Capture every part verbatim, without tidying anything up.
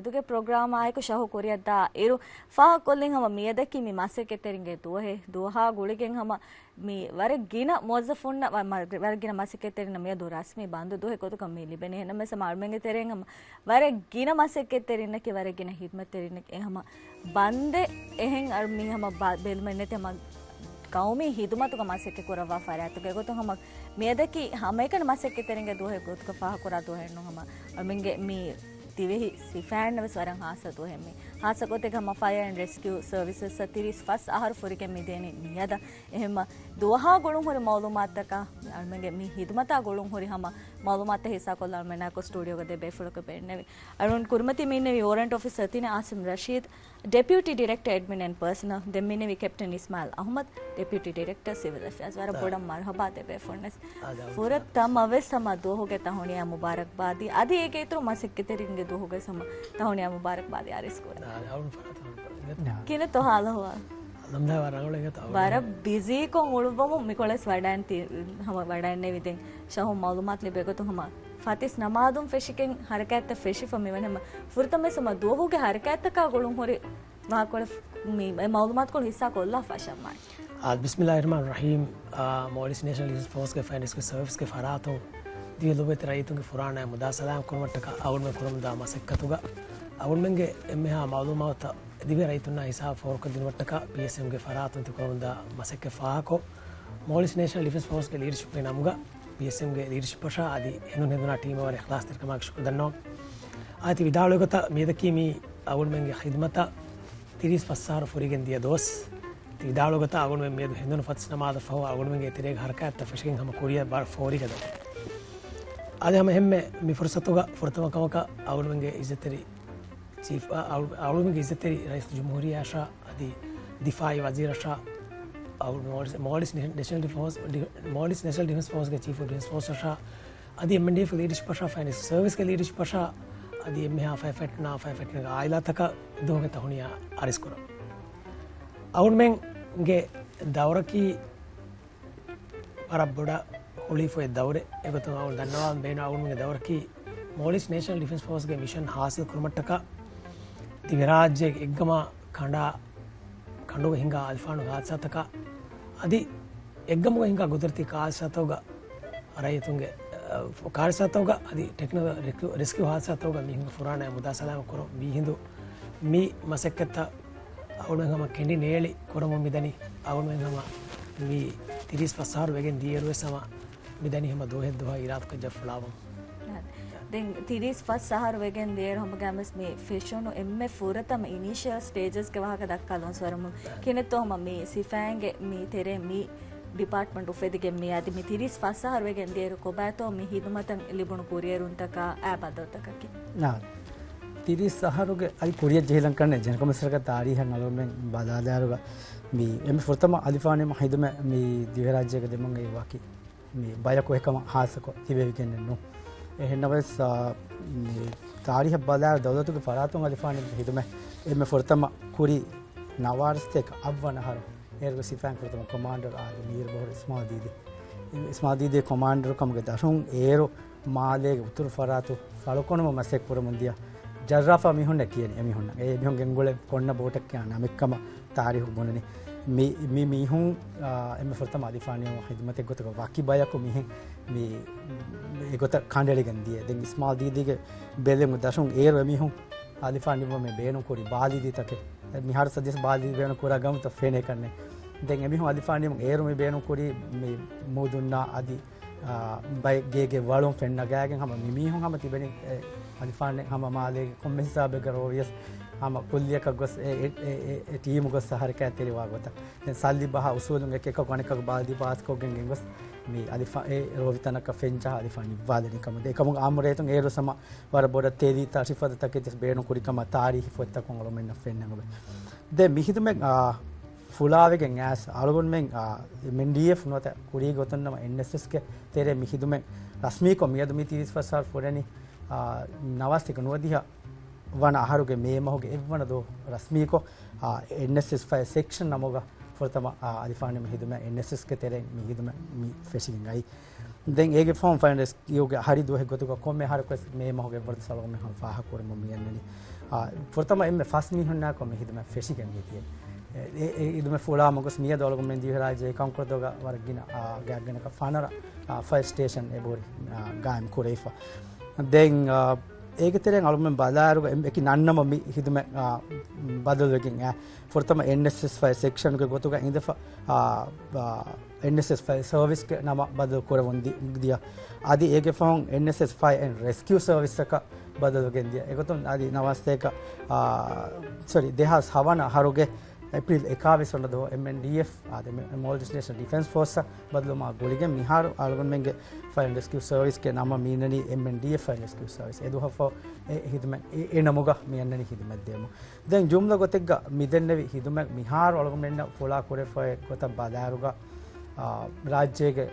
މިއަދުގެ ޕްރޮގްރާމާއެކު ޝަހު ކުރިއަށްދާ އިރު، ފާހަގަކޮށްލިން ހަމަ މިއަދަކީ މި މަސައްކަތްތެރިންގެ ދުވަހެއް. ދުވަހާ ގުޅިގެން ހަމަ މި ވަރަށް ގިނަ މުވައްޒަފުންނަށް ވަ-، މަ-، ވަރަށް ގިނަ މަސައްކަތްތެރިންނަށް މިއަދު ރަސްމީ ބަންދު ދުވަހެއް ގޮތުގަ މި ލިބެނީ. އެހެންނަމަވެސް ހަމަ އަޅުމެންގެ ތެރެއިން ހަމަ ވަރަށް ގިނަ މަސައްކަތްތެރިންނަކީ ވަރަށް ގިނަ ހިދުމަތްތެރިންނަކީ އެ ހަމަ ބަންދެއް އެހެން އަޅު މި ހަމަ ބަ-، ބެލުމެއް ނެތި ހަމަ ގައުމީ ހިދުމަތުގަ މަސައްކަތް ކުރައްވާ ފަރާތްތަކެއް ގޮތުން ހަމަ މިއަދަކީ ހަމައެކަނި މަސައްކަތްތެރިންގެ ދުވަހެއް ގޮތުގަ ފާހަގަކުރާ ދުވަހެއް ނޫން. ހަމަ އަޅުމެންގެ މި ދިވެހި ސިފައިންނަށް ވެސް ވަރަށް ހާއްސަ ދުވަހެއް މި. ހާއްސަ ގޮތެއްގަ ހަމަ ފަޔަރ އެންޑް ރެސްކިއު ސަރވިސަސް ތިރީސް ފަސް އަހަރު ފުރިގެން މިދޭނީ މިއަދަށް. އެހެންމަ ދުވަހާ ގުޅުން ހުރި މައުލޫމާތުތަކާ، އަޅުމެންގެ މި ހިދުމަތާ ގުޅުން ހުރި ހަމަ މައުލޫމާތުތައް ހިއްސާކޮށްލާ އަޅުމެންނާއެކު ސްޓޫޑިއޯގަ ދެ ބޭފުޅަކު ބޭނުންނެވި. އަޅުން ކުރިމަތީ މި އިންނެވި ވޯރަންޓް އޮފިސަރ ތިނެއް އާސިމް ރަޝީދު، ޑެޕިއުޓީ ޑިރެކްޓަރ އެޑްމިން އެންޑް ޕާސަނަލް، ދެން މި އިންނެވި ކެޕްޓަން އިސްމާއިލް އަހުމަދު، ޑެޕިއުޓީ ޑިރެކްޓަރ ސިވިލް އެފެއާޒް. ވަރަށް އާ. ބޮޑަށް މަރުހަބާ ދެ ބޭފުޅުންނަށް. އާ، ދާ، ފުރަތަމަ ވެސް ހަމަ ދުވަހުގެ ތަހުނިޔާ މުބާރަކްބާދީ. އަދި އޭގެ އިތުރު މަސައްކަތްތެރިންގެ ދުވަހުގަ ވެސް ހަމަ ތަހުނިޔާ މުބާރަކްބާދީ އަރިސް ކުރަން. އާ، އަޅުން ފަރާތަށް އަޅުން ފަރާތަށް. ކިހިނެއްތޯ ހާލު އަހުވާލު؟ އަލްހަމްދުލިއްލާހް، ވަރަށް ރަނގަޅު އިނގޭތޯ. ވަރަށް ބިޒީކޮށް އުޅުއްވަމުން މިކޮޅަސް ވަޑައިން ތި-، ހަމަ ވަޑައިންނެވި. ދެން ޝަހު މައުލޫމާތު ލިބޭ ގޮތުން ހަމަ ފަތިސް ނަމާދުން ފެށިގެން ހަރަކާތްތައް ފެށިފަ މިވަނީ ހަމަ ފުރަތަމަ ވެސް ހަމަ ދުވަހުގެ ހަރަކާތްތަކާ ގުޅުން ހުރި ވާހަކަކޮޅެއް މި މައުލޫމާތުކޮޅު ހިއްސާކޮށްލާ ފަށަމާ. އާ، ބިސްމިއްލާހި ރަހްމާނި ރަހީމް. އާ، މޯލްޑިވްސް ނޭޝަނަލް ޑިފެންސް ފޯސްގެ ފަޔަރ އެންޑް ރެސްކިއު ސަރވިސްގެ ފަރާތުން ދިވެހި ލޮބުވެތި ރައްޔިތުންގެ ފުރާނައާ މުދާ ސަލާމް ކުރުމަށްޓަކާ އަޅުގަނޑުމެން ކުރަމުންދާ މަސައްކަތުގަ އަޅުގަނޑުމެންގެ އެންމެހާ މައުލޫމާތުތައް ދިވެހި ރައްޔިތުންނާ ހިސާބަށް ފޯރުކޮށްދިނުމަށްޓަކާ ޕީއެސްއެމްގެ ފަރާތުން ތި ކުރަމުންދާ މަސައްކަތް ފާހަގަކޮށް، މޯލްޑިވްސް ނޭޝަނަލް ޑިފެންސް ފޯސްގެ ލީޑަޝިޕްގެ ނަމުގަ ޕީއެސްއެމްގެ ލީޑަޝިޕަށާ އަދި ހެނދުން ހެނދުނާ ޓީމަށް ވަރަށް އިޚްލާޞްތެރިކަމާއެކު ޝުކުރު ދަންނަވަން. އާ، ތި ވިދާޅުވި ގޮތަށް މިއަދަކީ މި އަޅުގަނޑުމެންގެ ޚިދުމަތަށް ތިރީސް ފަސް އަހަރު ފުރިގެން ދިޔަ ދުވަސް. ތި ވިދާޅުވި ގޮތަށް އަޅުގަނޑުމެން މިއަދު ހެނދުނު ފަތިސް ނަމާދަށް ފަހު އަޅުގަނޑުމެންގެ އެތެރޭގެ ހަރަކާތްތައް ފެށިގެން ހަމަ ކުރިއަށް ވަރަށް ފޯރިގަދަ. އަދި ހަމަ އެހެންމެ މި ފުރުސަތުގަ ފުރަތަމަ ކަމަކަށް އަޅުގަނޑުމެންގެ އިއްޒަތްތެރި ޗީފް، އަ-، އަޅު-، އަޅުގަނޑުގެ އިއްޒަތްތެރި ރައީސުލްޖުމްހޫރިއްޔާއަށާ އަދި ދިފާއީ ވަޒީރަށާ، އަޅު-، މޯލްޑިވްސް، މޯލްޑިވްސް ނޭޝަނަލް ޑިފެންސް ފޯސް، ޑި-، މޯލްޑިވްސް ނޭޝަނަލް ޑިފެންސް ފޯސްގެ ޗީފް އޮފް ޑިފެންސް ފޯސްއަށާ އަދި އެމްއެންޑީއެފް ލީޑަޝިޕަށާ، ފަޔަރ އެންޑް ރެސްކިއު ސަރވިސްގެ ލީޑަޝިޕަށާ އަދި އެންމެހާ ފަޔަރ ފައިޓަރުންނާ ފަޔަރ ފައިޓަރުންގެ އާއިލާތަކަށް ދުވަހުގެ ތަހުނިޔާ އަރިސްކުރަން. އަޅުގަނޑުމެންގެ ދައުރަކީ ވަރަށް ބޮޑަށް ހުޅުވިފައި ދައުރެއް. އެގޮތުން އަޅުގަނޑު ދަންނަވާން ބޭނުން އަޅުގަނޑުމެންގެ ދައުރަކީ މޯލްޑިވްސް ނޭޝަނަލް ޑިފެންސް ފޯސްގެ މިޝަން ހާސިލް ކުރުމަށްޓަކާ ދިވެހިރާއްޖޭގެ އެއްގަމާ ކަނޑާ ކަނޑުގަ ހިނގާ އަލިފާނުގެ ހާދިސާތަކާ އަދި އެއްގަމުގަ ހިނގާ ގުދުރަތީ ކާރިސާތަކުގަ ރައްޔިތުންގެ، އަ، ކާރިސާތަކުގަ އަދި ޓެކްނިކަލް ރެސްކިއު، ރެސްކިއު ހާދިސާތަކުގަ މީހުންގެ ފުރާނައާ މުދާ ސަލާމަތް ކުރުން މި ހިނދު މި މަސައްކަތްތައް އަޅުގަނޑު ހަމަ ކެނޑި ނޭޅި ކުރަމުން މިދަނީ. އަޅުގަނޑު ހަމަ މި ތިރީސް ފަސް އަހަރު ވެގެން ދިޔައިރު ވެސް ހަމަ މިދަނީ ހަމަ ދުވަހެއް ދުވަހަށް އިރާދަކޮށް ޖައްފަލާވަމުން. ދެން ތިރީސް ފަސް އަހަރު ވެގެން ދިޔައިރު ހަމަގައިމުވެސް މި ފެށުނު އެންމެ ފުރަތަމަ އިނީޝިއަލް ސްޓޭޖަސްގެ ވާހަކަ ދައްކާލަން ސްވަރަމުން. ކިހިނެއްތޯ ހަމަ މި ސިފައިންގެ މި ތެރޭ މި ޑިޕާޓްމަންޓް އުފެދިގެން މި އަދި މި ތިރީސް ފަސް އަހަރު ވެގެން ދިޔައިރު ކޮބާތޯ މި ހިދުމަތަށް ލިބުނު ކުރިއެރުންތަކާ އާ ބަދަލުތަކަކީ؟ ތިރީސް އަހަރުގެ އަދި ކުރިއަށް ޖެހިލަން ކަންނޭ ޖެނެކޮމިސްރަކަށް ތާރީހަށް އަޅުގަނޑުމެން ބަލާލާއިރުގަ މި އެންމެ ފުރަތަމަ އަލިފާނު ހިދުމަތް މި ދިވެހިރާއްޖޭގަ ދެމުން އެއީ ވަކި މި ބަޔަކު އެކަމަށް ހާއްސަކޮށް ތިބެވިގެންނެއް ނޫން. އެހެންނަމަވެސް، އާ، މި ތާރީހަށް ބަލާއިރު ދައުލަތުގެ ފަރާތުން އަލިފާނު ހިދުމަތް އެންމެ ފުރަތަމަ ކުރީ ނަވާރަ ސަތޭކަ އަށްވަނަ އަހަރު. އޭރުގެ ސިފައިން ފުރަތަމަ ކޮމާންޑަރު އާދެ މީރު ބަހުރު އިސްމާއިލް ދީދީ. އިސްމާއިލް ދީދީ ކޮމާންޑަރު ކަމުގެ ދަށުން އޭރު މާލޭގެ އުތުރު ފަރާތު ފަޅުކޮނުމަށް މަސައްކަތް ކުރަމުން ދިޔަ ޖައްރާފާ މީހުންނެއް ކިޔަނީ އެމީހުންނަށް. އެ މީހުން ގެންގުޅެން ކޮންނަ ބޯޓެއް ކިޔާ ނަމެއްކަމަށް ތާރީހު ބުނަނީ. މި، މި މީހުން، އާ، އެންމެ ފުރަތަމަ އަލިފާނު ހިދުމަތެއް ގޮތުގަ ވަކި ބަޔަކު މިހެން މި އެގޮތަށް ކަނޑައެޅިގެން ދިޔަ. ދެން އިސްމާއިލް ދީދީގެ ބެލުމުގެ ދަށުން އޭރު އެމީހުން އަލިފާނު ނިމުމަށް ބޭނުން ކުރި ބާލިދީތަކެއް. މިހާރު ސަޖެސްޓް ބާލިދީ ބޭނުން ކުރާ ގަމުތައް ފެނޭ ކަންނޭ. ދެން އެމީހުން އަލިފާނު ނިމުން އޭރު މި ބޭނުން ކުރީ މި މޫދުންނާ އަދި އާ، ބައެއް ގޭގެ ވަޅުން ފެންނަގާގެން ހަމަ މި މީހުން ހަމަ ތިބެނީ، އެ، އަލިފާނެއް ހަމަ މާލޭގެ ކޮންމެ ހިސާބެއްގަ ރޯވިޔަސް ހަމަ ކުއްލިއަކަށް ގޮސް އެ، އެ، އެ، އެ، އެ ޓީމު ގޮސް ހަރަކާތްތެރިވާ ގޮތަށް. ދެން ސައްލި ބަހާ އުސޫލުން އެކި އެކަކު އަނެކަކު ބާލި ބާސްކޮށްގެން ގެންގޮސް މި އަލިފާ އެ ރޯވިތަނަކަށް ފެންޖަހާ އަލިފާން ނިއްވާލަނީ ކަމަށް. އެކަމުގެ އާއްމު ރައްޔިތުން އޭރު ހަމަ ވަރަށް ބޮޑަށް ތެލީ ތަށިފަދަ ތަކެތި ބޭނުން ކުރި ކަމަށް ތާރީހީ ފޮތްތަކުން އަޅުމެންނަށް ފެންނަން އޮވޭ. ދެން މި ހިދުމަތް، އާ، ފުޅާވެގެން އައިސް އަޅުގަނޑުމެން، އާ، އެމްއެންޑީއެފް ނުވަތަ ކުރީ ގޮތުން ނަމަ އެންއެސްއެސްގެ ތެރޭ މި ހިދުމަތް ރަސްމީކޮށް މިއަދު މި ތިރީސް ފަސް އަހަރު ފުރެނީ، އާ، ނަވާސްތިކަ ނުވަދިހަ ވަނަ އަހަރުގެ މޭ މަހުގެ އެއްވަނަ ދުވަހު ރަސްމީކޮށް، އާ، އެންއެސްއެސް ފައިވް ސެކްޝަން ނަމުގަ ފުރަތަމަ، އާ، އަލިފާނު ހިދުމަތް އެންއެސްއެސްގެ ތެރެއިން މި ހިދުމަތް މި ފެށިގެން އައީ. ދެން އޭގެ ފޯމް ފައިން ރެސްކިއުގެ ހަރި ދުވަހެއް ގޮތުގަ ކޮންމެ އަހަރަކުވެސް މޭ މަހުގެ އެއްވަރު ސަޅަމެއް ހަމަ ފާހަގަކުރަމުން މިއަންނަނީ. ފުރަތަމަ އެންމެ ފަސް މީހުންނާކޮށް މި ހިދުމަތް ފެށިގެން މިދިޔަ. އެ، އެ، އެ ހިދުމަތް ފުޅާ މަގުސް މިއަދު އަޅުގަނޑުމެން ދިވެހިރާއްޖޭގެ ކަންކޮޅުތަކުގަ ވަރަށް ގިނަ، އާ، ގާތްގަނޑަކަށް ފަނަރަ، އާ، ފަޔަރ ސްޓޭޝަން އެބަހުރި، އާ، ގާއިމް ކުރެވިފަ. ދެން، އާ، އޭގެ ތެރެއިން އަޅުގަނޑުމެން ބަލާއިރުގަ އެ-، އެކި ނަންނަމަ މި ހިދުމަތް، އާ، ބަދަލުވެގެން އާ، ފުރަތަމަ އެންއެސްއެސް ފަޔަރ ސެކްޝަންގެ ގޮތުގަ އިނދެފަ، އާ، އާ، އެންއެސްއެސް ފަޔަރ ސަރވިސްގެ ނަމަށް ބަދަލު ކުރެވުން ދި-، ދިޔަ. އަދި އޭގެ ފަހުން އެންއެސްއެސް ފަޔަރ އެންޑް ރެސްކިއު ސަރވިސްއަކަށް ބަދަލުގެން ދިޔަ. އެގޮތުން އަދި ނަވާސްތޭކަ، އާ، ސޮރީ، ދެހާސް ހަވަނަ އަހަރުގެ އޭޕްރީލް އެކާވީސް ވަނަ ދުވަހު އެމްއެންޑީއެފް، އާ، މޯލްޑިވްސް ނޭޝަނަލް ޑިފެންސް ފޯސްއަށް ބަދަލުވުމާ ގުޅިގެން މިހާރު އަޅުގަނޑުމެންގެ ފަޔަރ އެންޑް ރެސްކިއު ސަރވިސްގެ ނަމަށް މި އިންނަނީ އެމްއެންޑީއެފް ފަޔަރ އެންޑް ރެސްކިއު ސަރވިސް. އެ ދުވަހަށްފަހު އެ ހިދުމަތް އެ، އެ ނަމުގަ މި އަންނަނީ ހިދުމަތް ދެމުން. ދެން ޖުމްލަ ގޮތެއްގަ މި ދެންނެވި ހިދުމަތް މިހާރު އަޅުގަނޑުމެންނަށް ފުޅާ ކުރެފައި ގޮތަށް ބަލާއިރުގަ، އާ، ރާއްޖޭގެ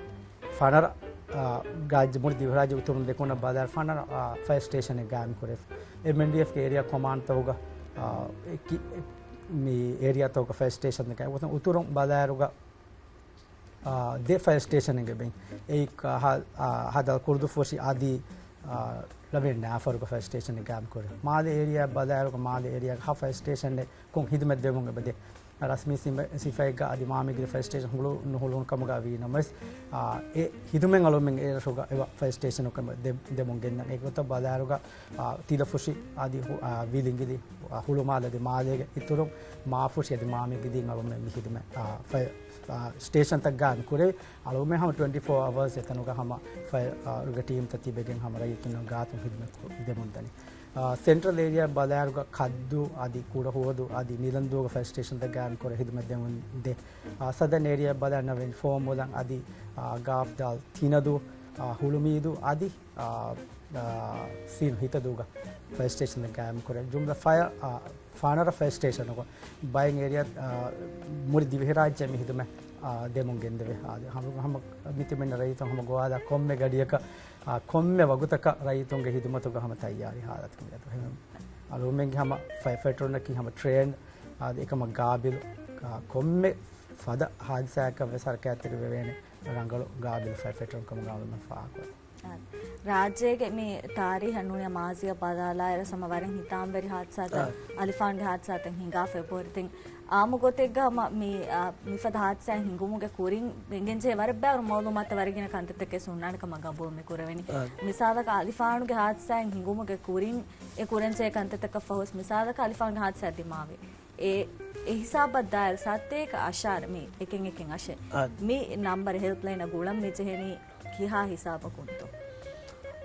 ފަނަރަ، އާ، ރާއްޖެ މުޅި ދިވެހިރާއްޖެ އުތުރުން ދެކުނަށް ބަލާއިރު ފަނަރަ، އާ، ފަޔަރ ސްޓޭޝަނެއް ގާއިމް ކުރެފަ. އެމްއެންޑީއެފްގެ އޭރިއާ ކޮމާންޑްތަކުގަ، އާ، އެކި-، މި އޭރިއާތަކުގަ ފަޔަރ ސްޓޭޝަން ގާއިމް ކުރެފަ. އުތުރުން ބަލާއިރުގަ، އާ، ދެ ފަޔަރ ސްޓޭޝަނެއްގެ ބެން. އެއީ ކަ-، ހަ-، އާ، ހަދާ ކުރުދުފުށި އަދި، އާ، ޅަވިޔަނި ނާފަރުގެ ފަޔަރ ސްޓޭޝަނެއް ގާއިމް ކުރެ. މާލެ އޭރިއާ ބަލާއިރުގަ މާލެ އޭރިއާގެ ހަ ފަޔަރ ސްޓޭޝަނެއް ކޮން ހިދުމަތް ދެމުން އެބަދޭ. ރަސްމީ ސިމ-، ސިފައެއްގަ އަދި މާމިގިރި ފަޔަރ ސްޓޭޝަން ހުޅު ނުހުޅުނު ކަމުގަ ވީ ނަމަވެސް، އާ، އެ ހިދުމަތް އަޅުމެން އެ ރަށުގަ އެވަ ފަޔަރ ސްޓޭޝަނަކަށް ދެ-، ދެމުން ގެންދަން. އެގޮތަށް ބަލާއިރުގަ، އާ، ތިލަފުށި އަދި ހު-، އާ، ވިލިނގިލި، އާ، ހުޅުމާލެ އަދި މާލޭގެ އިތުރުން މާފުށި އަދި މާމިގިދީން އަޅުމެން މި ހިދުމަތް، އާ، ފަޔަ-، އާ، ސްޓޭޝަންތައް ގާއިމް ކުރެވި. އަޅުމެން ހަމަ ޓްވެންޓީ ފޯ އަވަރސް އެތަނުގަ ހަމަ ފަޔަރ، އާ، ގެ ޓީމްތައް ތިބެގެން ހަމަ ރައްޔިތުންނަށް ގާތުން ހިދުމަތް ކު-، ދެމުން ދަނީ. އާ، ސެންޓްރަލް އޭރިއާ ބަލާއިރުގަ ކައްދޫ އަދި ކުޑަހުވަދޫ އަދި ނިލަންދޫގެ ފަޔަރ ސްޓޭޝަންތައް ގާއިމް ކުރެ ހިދުމަތް ދެމުން ދޭ. އާ، ސަދަން އޭރިއާ ބަލާ ނަވެން ފޯމުލަން އަދި، އާ، ގާފްދާލް ތިނަދޫ، އާ، ހުޅުމީދޫ އަދި، އާ، އާ، ސީނު ހިތަދޫގަ ފަޔަރ ސްޓޭޝަންތައް ގާއިމް ކުރެ. ޖުމްލަ ފަޔަ-، އާ، ފާނަރަ ފަޔަރ ސްޓޭޝަނުގަ ބައެއް އޭރިއާ، އާ، މުޅި ދިވެހިރާއްޖެ މި ހިދުމަތް، އާ، ދެމުން ގެންދެވޭ. އާ، ހަމަ، ހަމަ މިތިބެންނަ ރައްޔިތުން ހަމަ ގޮވާލާ ކޮންމެ ގަޑިއަކަށް، އާ، ކޮންމެ ވަގުތަކަށް ރައްޔިތުންގެ ހިދުމަތުގަ ހަމަ ތައްޔާރީ ހާލަތު މިއަދު. އަޅުމެންގެ ހަމަ ފަޔަރ ފައިޓަރުންނަކީ ހަމަ ޓްރޭން، އާ، އެކަމަށް ގާބިލު، އާ، ކޮންމެ ފަދަ ހާދިސާއަކަށް ވެސް ހަރަކާތްތެރިވެވޭނެ ރަނގަޅު ގާބިލު ފަޔަރ ފައިޓަރުން ކަމުގަ އަޅުމެން ފާހަގަކޮށް. ރާއްޖޭގެ މި ތާރީހަށް ނޫނީ މާޒީއަށް ބަލާލާއިރު ހަމަ ވަރަށް ހިތާމަވެރި ހާދިސާތައް، އާ، އަލިފާނުގެ ހާދިސާތައް ހިނގާފަ އެބަހުރި. އާއްމު ގޮތެއްގަ މަ-، މި، އާ، މިފަދަ ހާދިސާއެއް ހިނގުމުގެ ކުރިން ގެންޖެހޭ ވަރަށް ބައިވަރު މައުލޫމާތު ވަރަށް ގިނަ ކަންތައްތަކެއް ހުންނާނެ ކަމަށް ގަބޫލު މި ކުރެވެނީ. އާ. މިސާލަކަށް އަލިފާނުގެ ހާދިސާއެއް ހިނގުމުގެ ކުރިން އެ ކުރަންޖެހޭ ކަންތައްތަކަށް ފަހުސް މިސާލަކަށް އަލިފާނުގެ ހާދިސާ ދިމާވި. އެ، އެ ހިސާބަށް ދާއިރު ސަތޭކަ އަށާރަ މި އެކެއް އެކެއް އަށެއް. އާ. މި ނަންބަރެއް ހެލްޕްލައިނަށް ގުޅަން މި ޖެހެނީ ކިހާ ހިސާބަކުންތޯ؟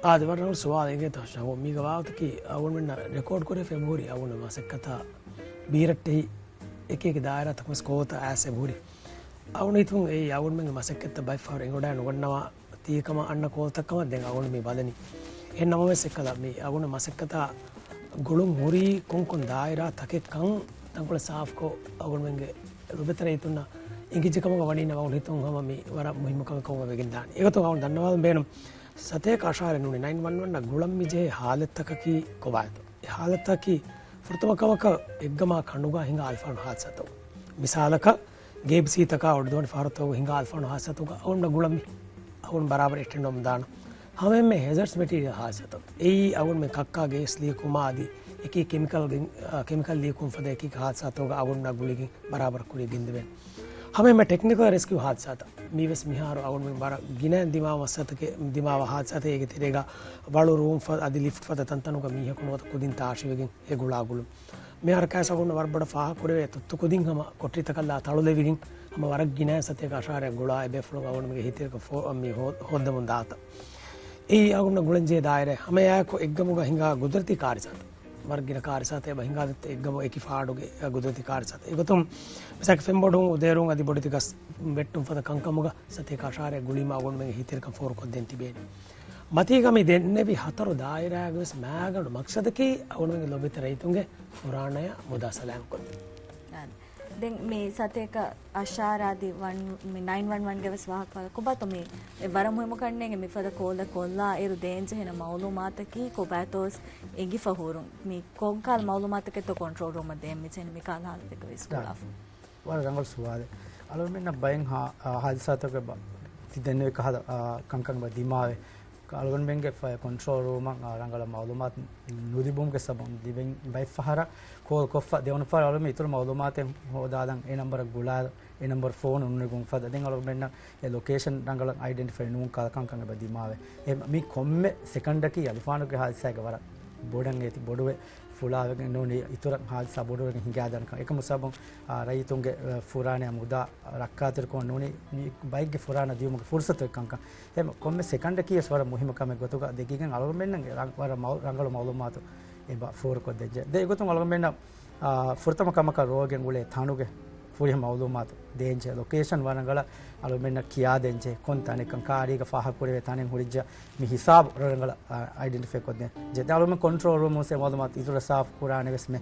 އާދެ، ވަރަށް ރަނގަޅު ސުވާލެއް އިނގޭތޯ ޝަހު. މީގެ ވާހަކަތަކީ އަޅުގަނޑުމެންނަށް ރެކޯޑް ކުރެވިފަ އެބަހުރި އަޅުގަނޑު މަސައްކަތާ ބީރައްޓެހި އެކި އެކި ދާއިރާތަކުން ވެސް ކޯލްތައް އައިސް އެބަހުރި. އަޅުގަނޑު ހިތުން އެއީ އަޅުގަނޑުމެންގެ މަސައްކަތްތައް ބައެއް ފަހަރު އެނގިވަޑައި ނުގަންނަވާ ތީ ކަމަށް އަންނަ ކޯލްތައް ކަމަށް ދެން އަޅުގަނޑު މި ބަލަނީ. އެހެން ނަމަވެސް އެއްކަލަ މި އަޅުގަނޑު މަސައްކަތާ ގުޅުން ހުރީ ކޮންކޮން ދާއިރާ ތަކެއްކަން ތަންކޮޅެއް ސާފުކޮށް، އަޅުގަނޑުމެންގެ ލޮބުވެތި ރައްޔިތުންނަށް އެނގިއްޖެ ކަމުގަ ވަނީ ނަމަ އަޅުގަނޑު ހިތުން ހަމަ މި ވަރަށް މުހިއްމު ކަމެއް ކަމުގަ ވެގެން ދާނެ. އެގޮތުން އަޅުގަނޑު ދަންނަވާލަން ބޭނުން. ސަތޭކަ އަށާރަ ނޫނީ ނައިން ވަން ވަން ގުޅަން މި ޖެހޭ ހާލަތްތަކަކީ ކޮބާތޯ؟ އެ ހާލަތަކީ ފުރަތަމަ ކަމަކަށް އެއްގަމާ ކަނޑުގަ ހިނގާ އަލިފާނު ހާދިސާތައް. މިސާލަކަށް، ގޭބިސީތަކާ އޮޑިދޯނި ފަހަރުތަކުގަ ހިނގާ އަލިފާނު ހާދިސާތަކުގަ އަޅުގަނޑު ގުޅަން މި އަޅުގަނޑު ބަރާބަރަށް އެޓެންޑް ވަމުން ދާނަން. ހަމައެންމެ ހެޒަރޑްސް މެޓީރިއަލް ހާދިސާތައް. އެއީ އަޅުގަނޑުމެން ކައްކާ ގޭސް ލީކުވުމާ އަދި އެކި ކެމިކަލް ގެން-، އާ، ކެމިކަލް ލީކުވުން ފަދަ އެކި ހާދިސާތަކުގަ އަޅުގަނޑު ގުޅިގެން ބަރާބަރަށް ކުރިޔަށް ގެންދެވޭނެ. ހަމައެންމެ ޓެކްނިކަލް ރެސްކިއު ހާދިސާތައް. މީވެސް މިހާރު އަޅުގަނޑުމެން ވަރަށް ގިނައިން ދިމާވާ މައްސަލަތަކެއް، ދިމާވާ ހާދިސާތައް. އޭގެ ތެރޭގަ ވަޅު ރޫމް ފަ-، އަދި ލިފްޓް ފަދަ ތަންތަނުގަ މީހަކު ނުވަތަ ކުދިން ތާށިވެގެން އެ ގުޅާ ގުޅުން. މިހާރަކަށް އަޅުގަނޑު ވަރަށް ބޮޑަށް ފާހަގަ ކުރެވޭ ތުއްތު ކުދިން ހަމަ ކޮޓަރިތަކަށްލާ ތަޅުލެވިގެން ހަމަ ވަރަށް ގިނަ ސަތޭކަ އަށާރަ ގުޅާ އެބޭފުޅުން އަޅުގަނޑުމެންގެ ހިތިރަކަށް މި ހޯ-، ހޯއްދަމުން ދާތަ. އެއީ އަޅުގަނޑަށް ގުޅަންޖެހޭ ދާއިރާ ހަމައެއާއެކު އެއްގަމުގަ ހިނގާ ގުދުރަތީ ކާރިސާތައް. ވަރަށް ގިނަ ކާރިސާތައް އެބަ ހިނގާދެއްތަ އެއްގަމު އެކި ފާޑުގެ ގުދުރަތީ ކާރިސާތައް. އެގޮތުން މިސާލަކަށް ފެންބޮޑުވުން، އުދޭރުވުން އަދި ބޮޑެތި ގަސް ވެއްޓުން ފަދަ ކަންކަމުގަ ސަތޭކަ އަށާރަ ގުޅީމަ އަޅުގަނޑުމެންގެ ހިތިރަކަށް ފޯރުކޮށްދޭން ތިބޭނެ. މަތީގަ މި ދެންނެވި ހަތަރު ދާއިރާގެ ވެސް މާގަނޑު މަޤްޞަދަކީ އަޅުގަނޑުމެންގެ ލޮބުވެތި ރައްޔިތުންގެ ފުރާނަޔަށް މުދާ ސަލާމަތްކޮށްދިނުން. ދެން މި ސަތޭކަ އަށާރަ އަދި ވަން-، މި ނައިން ވަން ވަންގެ ވެސް ވާހަކަ ކޮބާތޯ މި އެ ވަރަށް މުހިއްމު ކަންނޭނގެ މިފަދަ ކޯލެއް ކޮށްލާ އިރު ދޭންޖެހޭނެ މައުލޫމާތަކީ ކޮބާތޯ އެނގިފަ ހުރުން؟ މި ކޮންކަހަލަ މައުލޫމާތަކެއްތޯ ކޮންޓްރޯލް ރޫމަށް ދޭން މިޖެހެނީ މިކަހަލަ ހާލަތެއްގަ ވެސް ގުޅާފަ؟ ވަރަށް ރަނގަޅު ސުވާލެއް. އަޅުގަނޑުމެންނަށް ބައެއް ހާ-، އާ، ހާދިސާތަކެއް ބަ-، ތި ދެންނެވި ކަހަލަ، އާ، ކަންކަން ބަ ދިމާވެ. އަޅުގަނޑުމެންގެ ކޮންޓްރޯލް ރޫމަށް ރަނގަޅަށް މައުލޫމާތު ނުލިބުމުގެ ސަބަބުން ދިވެން ބައެއް ފަހަރަށް ކޯލް ކޮށްފަ ދެވަނަ ފަހަރަށް އަޅުގަނޑުމެން އިތުރު މައުލޫމާތެއް ހޯދާލަން އެ ނަންބަރަށް ގުޅާލަން އެ ނަންބަރު ފޯނު ނުނިމުން ފަދަ ދެން އަޅުގަނޑުމެންނަށް އެ ލޮކޭޝަން ރަނގަޅަށް އައިޑެންޓިފައި ނޫން ކަލަކަންކަން އެބަ ދިމާވޭ. އެ މި ކޮންމެ ސެކަންޑަކީ އަލިފާނުގެ ހާދިސާގެ ވަރަށް ބޮޑަށް އޭތި ބޮޑުވެ ފުޅާވެގެން ނޫނީ އިތުރަށް ހާދިސާ ބޮޑުވެގެން ހިނގާދާނެކަން. އެކަމު ސަބަބުން ރައްޔިތުންގެ ފުރާނައާ މުދާ ރައްކާތެރިކަމަށް ނޫނީ މި ބައެއްގެ ފުރާނަ ދިޔުމުގެ ފުރުސަތު އެއްކަންކަން. އެހެން ކޮންމެ ސެކަންޑަކީ ވެސް ވަރަށް މުހިއްމު ކަމެއް ގޮތުގަ ދެކިގެން އަޅުގަނޑުމެންނަށް ރަ-، ވަރަށް މައު-، ރަނގަޅު މައުލޫމާތު އެބަ ފޯރުކޮށްދޭންޖެ. ދެން އެގޮތުން އަޅުގަނޑުމެންނަށް އާ، ފުރަތަމަ ކަމަކަށް ރޯގެން އުޅޭ ތަނުގެ ފުރިހަމަ މައުލޫމާތު ދޭންޖެ، ލޮކޭޝަން ވަރަށް ރަނގަޅަށް އަޅުގަނޑުމެންނަށް ކިޔާދޭންޖެ، ކޮން ތަނެއްކަން ކާރީގަ ފާހަގަކުރެވޭ ތަނެއް ހުރިއްޖެ، މި ހިސާބު ރަނގަޅަށް، އާ، އައިޑެންޓިފައި ކޮށްދޭންޖެ. ދެން އަޅުގަނޑު ކޮންޓްރޯލް ރޫމުން އެ މައުލޫމާތު އިތުރަށް ސާފު ކުރާނެ ވެސް މެ.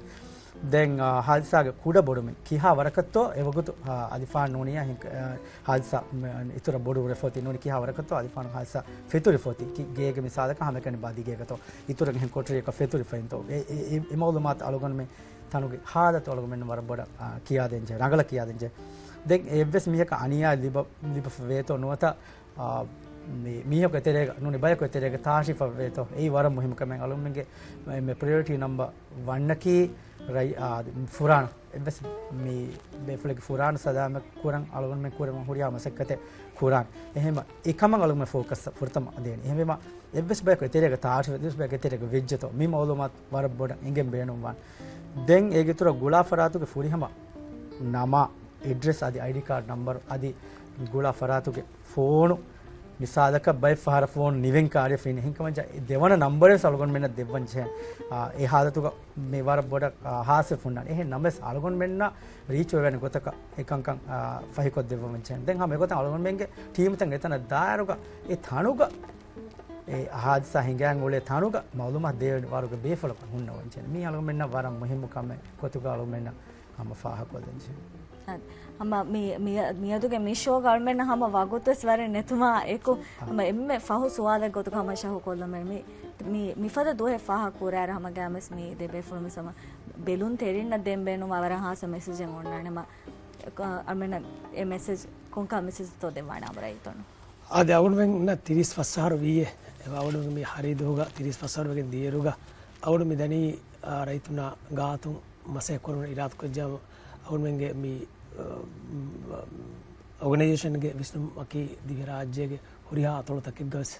ދެން، އާ، ހާދިސާގެ ކުޑަ ބޮޑުމިން ކިހާ ވަރަކަށްތޯ އެވަގުތު، އާ، އަލިފާން ނޫނިއްޔާ ހިން-، އާ، ހާދިސާ މެ-، އިތުރަށް ބޮޑު ހުރެފަ އޮތީ ނޫނީ ކިހާ ވަރަކަށްތޯ އަލިފާނު ހާދިސާ ފެތުރި ފޮތި ކި-، ގޭގެ މިސާލަކަށް ހަމައެކަނި ބަދިގޭގަތޯ އިތުރަށް އެހެން ކޮޓަރިއަކަށް ފެތުރިފައިންތޯ. އެ، އެ، އެ، އެ މައުލޫމާތު އަޅުގަނޑުމެން ތަނުގެ ހާލަތު އަޅުގަނޑުމެން ވަރަށް ބޮޑަށް، އާ، ކިޔާދޭންޖެ، ރަނގަޅަށް ކިޔާދޭންޖެ. ދެން އެއްވެސް މީހަކަށް އަނިޔާ ލިބ-، ލިބިފަ ވޭތޯ ނުވަތަ، އާ، މި-، މީހަކު އެތެރޭގަ ނޫނީ ބަޔަކު އެތެރޭގަ ތާށިފަ ވޭތޯ. އެއީ ވަރަށް މުހިއްމު ކަމެއް. އަޅުގަނޑުމެންގެ މެ-، މެ ޕްރަޔޮރިޓީ ނަމްބަރ ވަންނަކީ ރައި-، އާ، ފުރާނަ. އެއްވެސް މި ބޭފުޅެއްގެ ފުރާނަ ސަލާމަތް ކުރަން އަޅުގަނޑުމެން ކުރަމުން ހުރިހާ މަސައްކަތެއް ކުރާނެ. އެހެންވީމަ އެކަމަށް އަޅުގަނޑުމެން ފޯކަސް ފުރަތަމަ ދޭނެ. އެހެންވީމަ އެއްވެސް ބަޔަކު އެތެރޭގަ ތާށި، އެއްވެސް ބަޔަކު އެތެރޭގަ ވެއްޖެތޯ މި މައުލޫމާތު ވަރަށް ބޮޑަށް އެނގެން ބޭނުންވާނެ. ދެން އޭގެ އިތުރަށް ގުޅާ ފަރާތުގެ ފުރިހަމަ ނަމާ، އެޑްރެސް އަދި އައިޑީ ކާޑް ނަމްބަރު އަދި ގުޅާ ފަރާތުގެ ފޯނު، މިސާލަކަށް ބައެއް ފަހަރަށް ފޯނު ނިވެން ކާރިޔަށް ފެނި. އެހެންކަމަށް އެ ދެވަނަ ނަމްބަރެއް ވެސް އަޅުގަނޑުމެންނަށް ދެއްވަން ޖެހޭ. އާ، އެ ހާލަތުގަ މި ވަރަށް ބޮޑަށް، އާ، ހާސްވެ ހުންނާނެ. އެހެން ނަމަވެސް އަޅުގަނޑުމެންނަށް ރީޗް ވެވޭނެ ގޮތަކަށް އެކަންކަން، އާ، ފަހިކޮށްދެއްވަމުން ޖެހޭ. ދެން ހަމަ އެގޮތަށް އަޅުގަނޑުމެންގެ ޓީމުތައް އެތަނަށް ދާއިރުގަ އެ ތަނުގަ އެ ހާދިސާ ހިނގާން އުޅޭ ތަނުގަ މައުލޫމާތު ދޭވެނި ވަރުގެ ބޭފުޅަކު ހުންނަވަން ޖެހޭ. މީ އަޅުގަނޑުމެންނަށް ވަރަށް މުހިއްމު ކަމެއް ގޮތުގަ އަޅުގަނޑުމެންނަށް ހަމަ ފާހަގަކޮށްލަން ޖެހޭ. ހަމަ މި-، މި-، މިއަދުގެ މި ޝޯގަ އަޅުމެންނަށް ހަމަ ވަގުތުވެސް ވަރަށް ނެތުމާ އެކު، ހަމަ އެންމެ ފަހު ސުވާލެއް ގޮތުގަ ހަމަ ޝަހު ކޮށްލަމެން މި، މި، މިފަދަ ދުވަހެއް ފާހަގަ ކުރާއިރު ހަމަ ގާމެސް މި ދެބޭފުޅުން ވެސް ހަމަ ބެލުންތެރިންނަށް ދޭން ބޭނުންވާ ވަރަށް ހާސް މެސެޖެއް އޮންނާނެ. ހަމަ އަޅުމެންނަށް އެ މެސެޖް، ކޮންކަހަލަ މެސެޖެއްތޯ ދެއްވާނެ ހަމަ ރައްޔިތުން؟ އާދެ، އަޅުމެންނަށް ތިރީސް ފަސް އަހަރު ވީއޭ. އަޅުމެން މި ހަރީ ދުވަހުގަ ތިރީސް ފަސް އަހަރު ވެގެން ދިޔައިރުގަ އަޅުމެން މި ދަނީ، އާ، ރައްޔިތުންނާ ގާތުން މަސައްކަތް ކުރުމަށް އިރާދަކުރައްޖާ އަޅުމެންގެ މި، އާ، އޯގަނައިޒޭޝަންގެ ވިސްނުމަކީ ދިވެހިރާއްޖޭގެ ހުރިހާ އަތޮޅުތަކެއްގަވެސް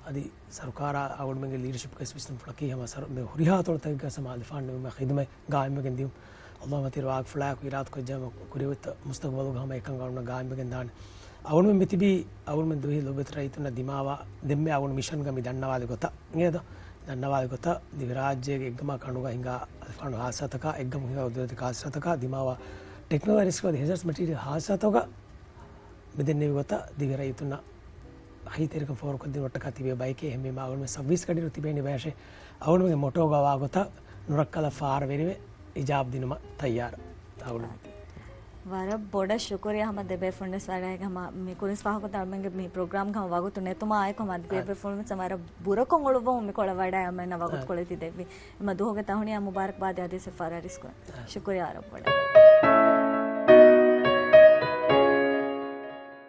އަދި ސަރުކާރާ އަޅުމެންގެ ލީޑަރޝިޕްގެ ވިސްނުންފުޅަކީ ހަމަ ސަރު-، މި ހުރިހާ އަތޮޅުތަކެއްގަ ހަމަ އަލިފާން ނިމުމަށް ޚިދުމަތް ގާއިމްވެގެން ދިޔުން. އައްލާހު މަތީރު ވާގިފުޅާއެކު އިރާދަކުރައްޖާ ކުރިއަށް އޮތް މުސްތަގުބަލުގަ ހަމަ އެކަން އަޅުން ގާއިމްވެގެން ދާނެ. އަޅުމެން މިތިބީ، އަޅުމެން ދުވިހި ލޯބިވެތި ރައްޔިތުންނަށް ދިމާވާ ދެންމެ އަޅުން މިޝަންގަ މި ދަންނަވާލި ގޮތަށް އިނގޭތޯ؟ ދަންނަވާލި ގޮތަށް ދިވެހިރާއްޖޭގެ އެއްގަމާ ކަނޑުގަ ހިނގާ އަލިފާނު ހާދިސާތަކާ، އެއްގަމު ހިނގާ ގުދުރަތީ ހާދިސާތަކާ، ދިމާވާ ޓެކްނިކަލް ރިސްކް އަދި ހެޒަރޑް މެޓީރިއަލް ހާދިސާތަކުގަ މިދެންނެވި ގޮތަށް ދިވެހިރައްޔިތުންނަށް އަހީތެރިކަން ފޯރުކޮށްދިނުމަށްޓަކާ ތިބޭ ބަޔެކޭ. އެހެންވީމާ އަޅުމެން ސައުވީސް ގަޑިއިރު ތިބޭނީ ބަޔަށޭ. އަޅުމެންގެ މޮޓޯގަ ވާގޮތަށް ނުރައްކަލަށް ފާރަވެރިވެ އިޖާބަ ދިނުމަށް ތައްޔާރަށް އަޅުމެން. ވަރަށް ބޮޑަށް ޝުކުރިއްޔާ ހަމަ ދެބޭފުޅުންވެސް ވަޑައިގެން ހަމަ މި ކުރިން ފާހަގަކޮށް އަޅުމެންގެ މި ޕްރޮގްރާމްގަ ހަމަ ވަގުތު ނެތުމާ އެކު ހަމަ އަދި އާ. ދެބޭފުޅުންވެސް ވަރަށް ބުރަކޮށް އުޅުއްވަމުން މިކޮޅަށް ވަޑައި އަޅުމެންނަށް ވަގުތު އާ. ކޮޅެތި ދެއްވި. އެމަ ދުވަހުގެ ތަހުނިޔާ މުބާރަކްބާދެއް އަދިވެސް އެއްފަހަރާ ރިސްކުރަން. އާ. ޝުކުރިއްޔާ ވަރަށް ބޮޑަށް.